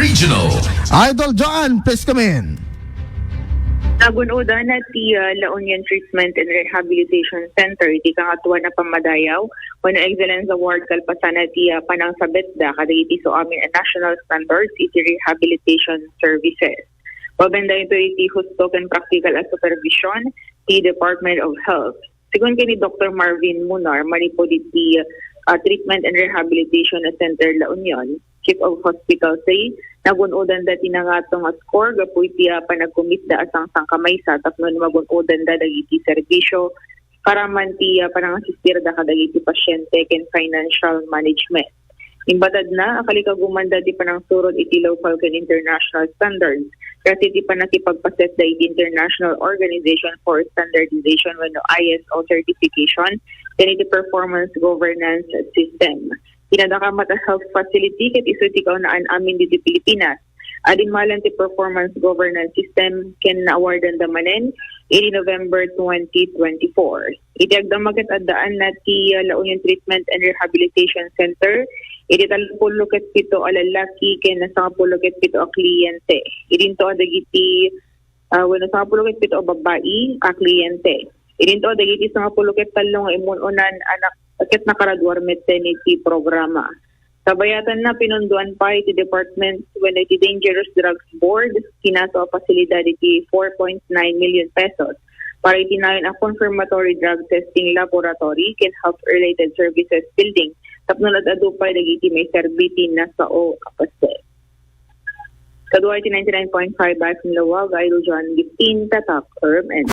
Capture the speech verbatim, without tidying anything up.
Regional. Idol John, please come in. Nagun-odan na ti ah, La Union Treatment and Rehabilitation Center iti kangatuan a pammadayaw wenno Excellence Award kalpasan na ti ah, panangsabetda kadagiti suamin a national standards iti rehabilitation services. Babaen daytoy iti husto ken praktikal a supervision ti Department of Health. Sigun ken ni Doktor Marvin Munar, manipud iti ah, Treatment and Rehabilitation Center La Union, Chief of Hospital say, nagun-odan da ti nangatong a score gapu iti ah, panagkumitda a sangsangkamaysa tapno magun-odan da dagiti serbisyo karaman ti ah, panangasistirda kadagiti pasyente ken financial management. Imbatad na, akalikagumanda ti panangsurot iti local ken international standards, kasi ti panakipagpaset da iti International Organization for Standardization wenno I S O certification, ken iti performance governance system. Pinadakamat a health facility ket isu ti kaunaan amin ditoy Pilipinas. Adimmalan ti performance governance system ken naawardan da manen iti November twenty twenty-four. Iti agdama ket addaan na ti uh, La Union Treatment and Rehabilitation Center iti tallopulo ket pito a lalaki ken sangapulo ket pito a kliyente. Idinto a dagiti uh, wenno sangapulo ket pito a babbai a kliyente. Idinto a dagiti sangapulo ket tallo nga immun-unan anak ket nakaraduar metten iti programa. Kabayatanna, pinunduan pay ti Department wenno iti Dangerous Drugs Board, kinaso a pasilidad iti four point nine million pesos para iti nayon a confirmatory drug testing laboratory ken health-related services building tapno ad-adu pay dagiti maiserbi ti nasao a paset. Kadua iti ninety-nine point five F M Laoag, Idol John Giftin, Tatak, R M N.